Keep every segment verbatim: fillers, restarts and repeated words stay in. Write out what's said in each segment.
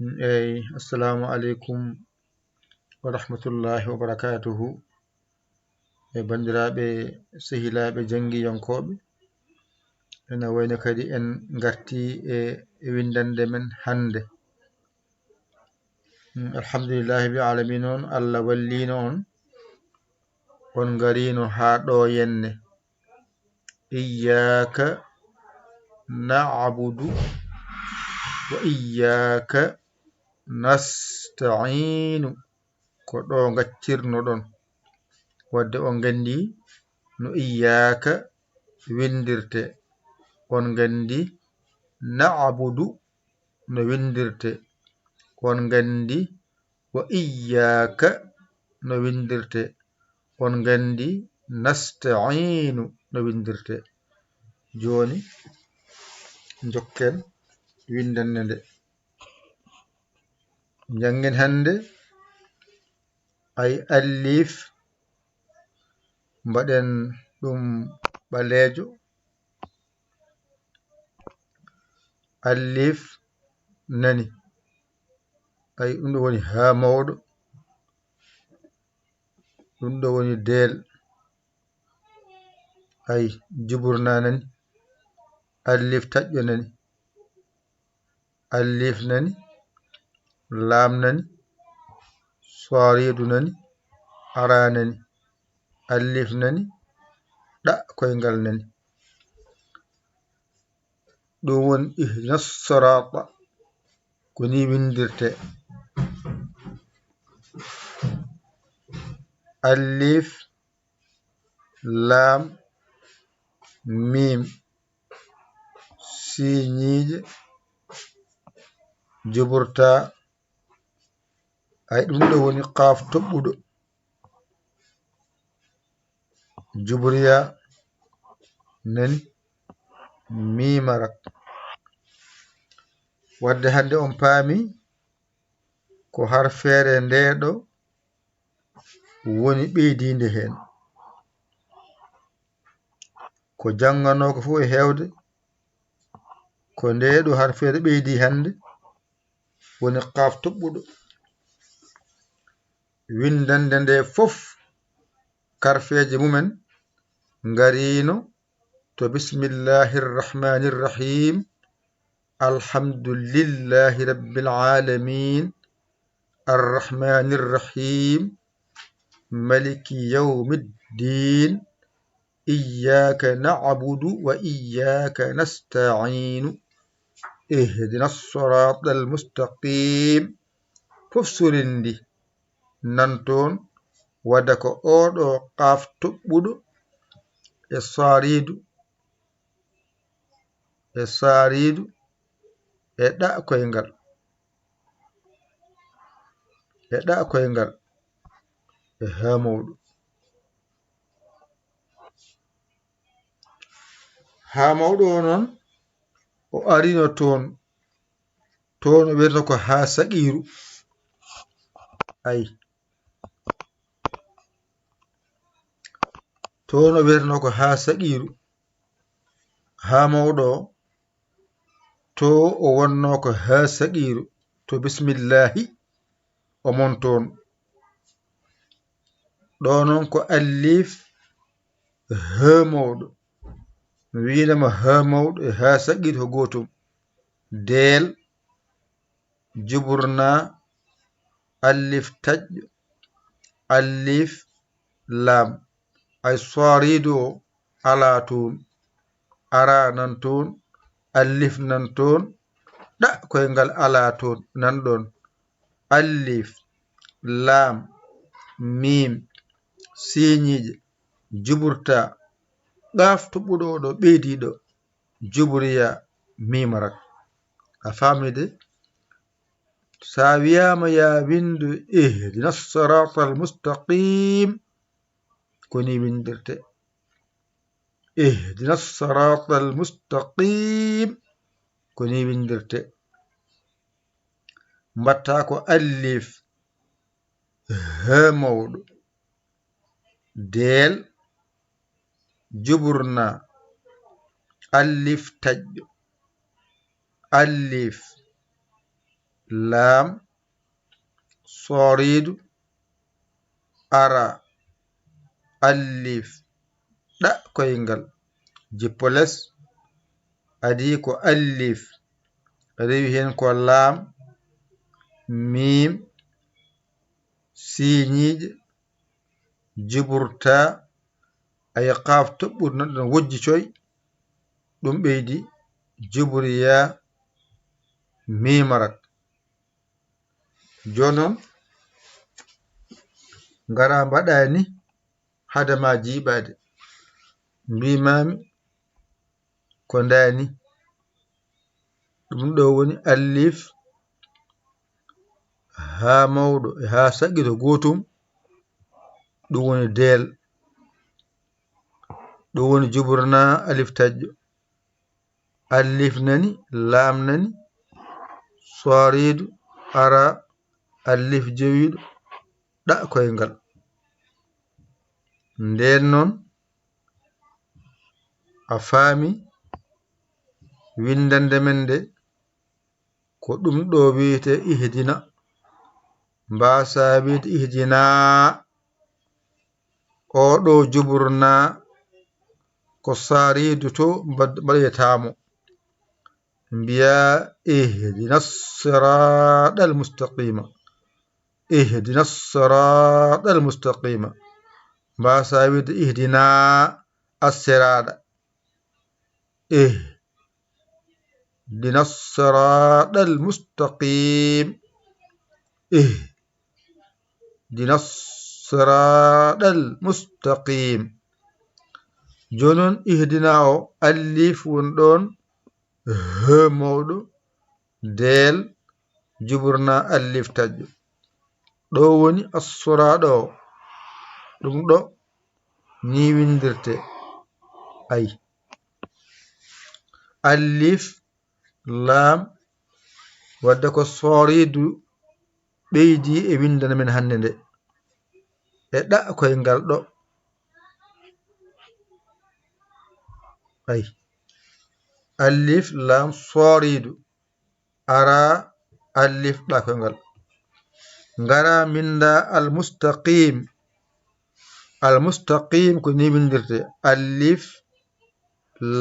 Eyi, assalamu aleykum wa rahmatullahi wa barakatuhu. E banndiraaɓe, sehilaaɓe, janngiyankooɓe, ene wayno kadi en ngartii e winndannde men hannde. Mm, alhamdulillahi rabbil aalamiin, on Allah walliino on, on ngariino haa ɗo yenne. Iyyaaka na'budu wa iyyaaka nasta'iinu. Ko ɗo ngaccirnoɗon. Wadde on nganndi no iyyaaka winndirte. On nganndi na'budu no winndirte. On nganndi wa iyyaaka no winndirte. On nganndi nasta'iinu no winndirte. Jooni, njokken winndannde nde. Njanngen hannde, ay, alif, mbaɗen ɗum ɓaleejo. Alif nani. Ay, ɗum ɗo woni haa mawɗo. Ɗum ɗo woni deel. Ay, juburna nani. Alif taƴƴo nani. Alif nani. Laam nani. Saaridu nani. Ara nani. Alif nani. Ɗa koyngal nani. Ɗum woni ihdina siraata. Ko ni winndirte. Alif, laam, miim, siiñiije, juburta. Ay, ɗum ɗo woni qaaf toɓɓuɗo. Jubriya nani, miima rak. Wadde hannde on paami ko harfeere nde ɗo woni ɓeydiinde heen. Ko jannganoo ko fof e heewde, ko nde ɗo harfeere ɓeydi hannde, woni qaaf toɓɓuɗo. Winndannde nde fof, karfeeje mumen ngariino to bismillahi rrahmani rrahim. Alhamdulillahi rabbil aalamiin. Arrahmani rrahim. Maliki yawmi ddiin. Iyyaaka na'budu wa iyyaaka nasta'iinu. Ihdina siraata almustaqiim. Fof sorindi nan toon, wada ko oo ɗo qaaf toɓɓuɗo e saariidu, e saariidu, e ɗa koyngal, e ɗa koyngal, e haa mawɗo. Haa mawɗo o noon, o arino toon, toon o wiyata ko haa saqiiru. Ay. Toon o wiyatnoo ko haa saqiiru. Haa mawɗo o, to o wonnoo ko haa saqiiru. To bismillaahi, o mon toon. Ɗo noon ko alif, haa mawɗo. Mi wiinama haa mawɗo e haa saqiiru ko gootum. Deel, juburna, alif taƴƴo, alif laam. Ay, saariidu o alaa toon, ara nan toon, alif nan toon, ɗa koyngal alaa toon, nan ɗoon. Alif, laam, miim, siiñiiɗe, juburta, qaaf toɓɓuɗo o ɗo ɓeydiiɗo, jubriya, miima rak. A faami de? So a wiyaama yaa winndu ihdina siraatal mustaqiim, ko ni winndirte. Ihdina siraatal mustaqiim, ko ni winndirte. Mbaɗta ko alif, haa mawɗo, deel, juburna, alif taƴƴo, alif, laam, sooriidu, ara, allif, ɗa koyngal, jippo les, adii ko allif, rewi heen ko laam, miim, siiñiiɗe, jubur taa, ay qaaf toɓɓuɗo noon ɗon wojji coy, ɗum ɓeydi jubur yaa, miim rak. Jooni noon, ngara mbaɗa ni hade ma jiiɓaade. Mbiimaami ko ndaa ni. Ɗum ɗo woni allif haa mawɗo e haa sakkito gootum, ɗum woni deel. Ɗum woni jubur naa alif taƴƴo. Allif nani, laam nani, sooriidu, ara, allif jowiiɗo, ɗa koyngal. Ndeen noon, a faami winndannde men nde, ko ɗum ɗo wiyetee ihdina. Mbaasaa wiyde ihdinaa. Oo ɗo jubur naa ko saariidu to mbad-, mbaɗoytaa mo. Mbiyaa, اهدنا الصراط المستقيم. اهدنا الصراط المستقيم. Mbaasaa wiyde ihdinaa assiraaɗa. اهدنا الصراط المستقيم. اهدنا الصراط المستقيم. Jooni noon, ihdinaa o, allif woni ɗoon, he mawɗo, deel, jubur naa allif taƴƴo. Ɗo woni assiraaɗa o. Ɗum ɗo, ni winndirtee. Ay. Allif, laam, wadde ko sooriidu ɓeydi e winndana men hannde nde. E ɗa koyngal ɗo. Ay. Allif, laam, sooriidu. Ara, allif, ɗa koyngal. Ngara minnda al-mustaqim. Al-mustaqim ko ni winndirtee. Allif,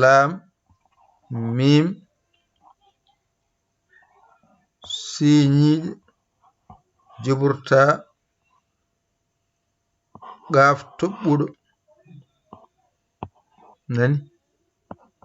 laam, miim, siiñiiɗe, jubur taa, qaaf toɓɓuɗo. Nani?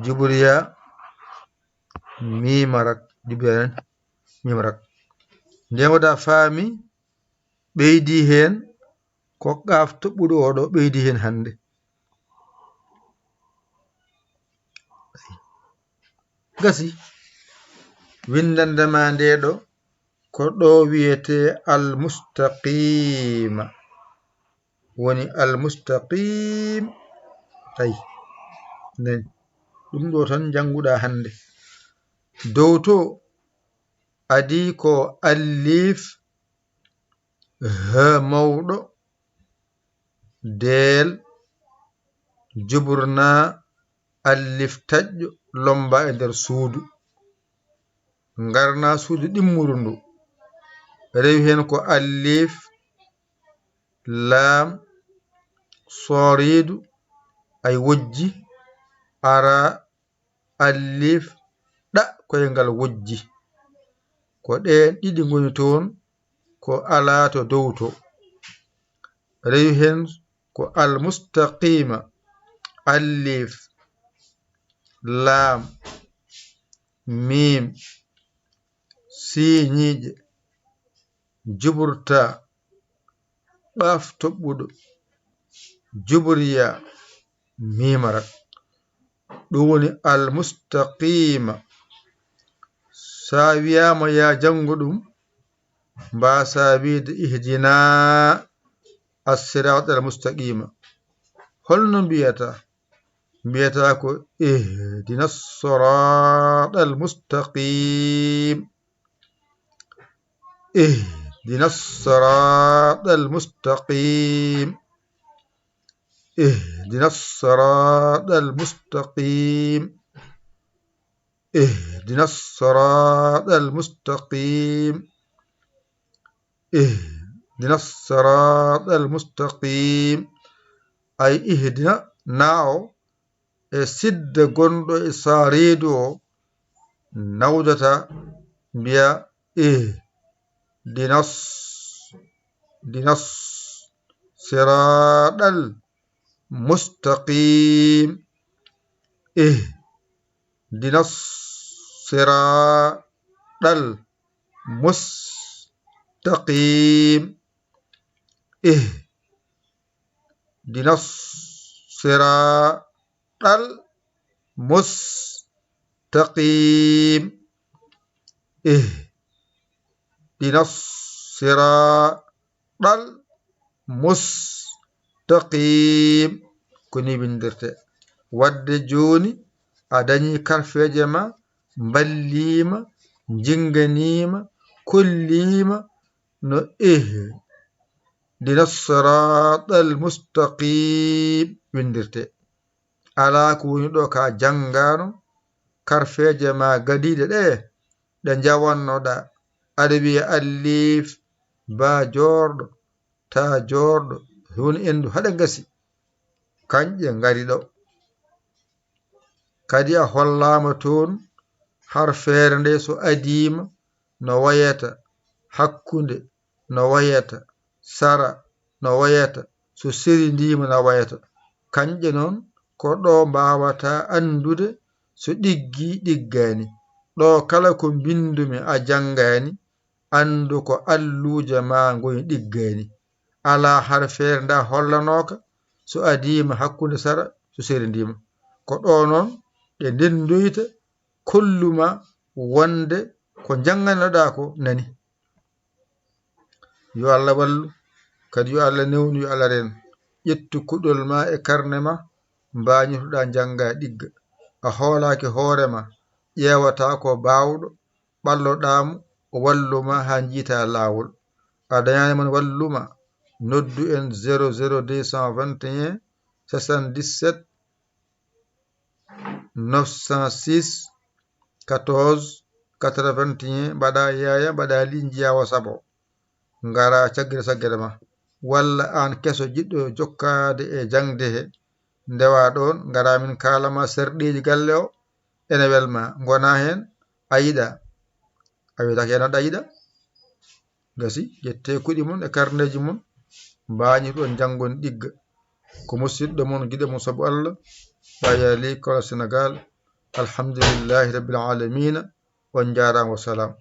Jubur yaa, miim rak, jubur yaa nani? Miim rak. Ndeen wota faami, ɓeydi heen, ko qaaf toɓɓuɗo oo ɗo ɓeydi heen hannde. Gasi, winndannde ma ndee ɗo, ko ɗo wiyetee al-mustaqiima. Woni al-mustaqiim. Ay, nani, ɗum ɗo tan njannguɗaa hannde. Dow to adii ko allif, he mawɗo, deel, jubur naa allif taƴƴo, lommba e nder suudu. Ngarnaa suudu ɗimmuru ndu. Rewi heen ko allif, laam, sooriidu, ay wojji, ara, allif, ɗa koyngal wojji. Ko ɗeen ɗiɗi ngoni toon, ko alaa to dow to. Rewi heen ko al-mustaqiima, allif, laam, miim, siiñiiɗe, jubur taa, qaaf toɓɓuɗo, jubur yaa, miim rak. Ɗum woni al-mustaqiima. So a wiyaama yaa janngu ɗum, mbaasaa wiyde ihdinaa as-siraatal mustaqiima. Holno mbiyataa? Mbiyataa ko اهدنا الصراط المستقيم. اهدنا الصراط المستقيم. اهدنا الصراط المستقيم. اهدنا الصراط المستقيم. اهدنا الصراط المستقيم. Ay ihdina, na o e sidda gonɗo e saareedu o nawdata mbiya ihdinas, dinas siraɗal mustaqim. Ihdinas siraɗal mustaqim. Ihdinas siraɗal mustaqim. Ihdinas siraɗal mustaqim. Ko ni windirte. Wadde jooni a dañi karfeeje ma, mballiima, njinganiima, kolliima no ihdinas siraɗal mustaqim windirte. Alaa ko woni ɗo ka janngaano, karfeeje ma gadiiɗe ɗe, ɗe njawannoɗa, aɗa wiya alif, ba joorɗo, ta joorɗo, woni endu haɗa gasi. Kanƴe ngari ɗo. Kadi a hollaama toon harfeere nde so adiima no wayata, hakkunde no wayata, sara no wayata, so serindiima no wayata. Kanƴe noon ko ɗo mbaawata anndude so ɗiggi ɗiggaani. Ɗo kala ko mbinndumi a janngaani, anndu ko alluuje ma ngoni ɗiggaani. Alaa harfeere nda hollanooka so adiima hakkunde sara so serindiima. Ko ɗo noon ɗe ndenndoyta kolluma wonde ko njannganoɗa ko nani. Yo Allah wallu, kadi yo Allah newnu, yo Allah reen. Ƴettu kuɗol ma e karne ma, mbañotoɗa njannga ɗigga. A hoolaaki hoore ma, ƴeewata ko baawɗo, ɓalloɗa mo, o wallu ma haa njiita laawol. A dañaani mo wallu ma, noddu en zéro zéro deux cent vingt et un soixante-dix-sept neuf cent six quatorze quatre-vingt-un, mbaɗa yaya, mbaɗa li, njiya o sabo. Ngara caggere caggere ma. Walla aan keso jiɗɗo jokkaade e jaŋde he, ndewa ɗoon, ngara min kaala ma serɗeeji galle o, ene wel ma, ngona heen, a yiɗa. A wiyata ko ene waɗa yiɗa. Gasi, ƴette kuɗi mon e karneeji mon, mbañotoɗon njanngon ɗigga. Ko musidɗo mon, giɗo mon sabu Allah, Baye Ali Kola Sénégal. Alhamdulillahi Rabbil Alamina. On njaaraama, wa salaam.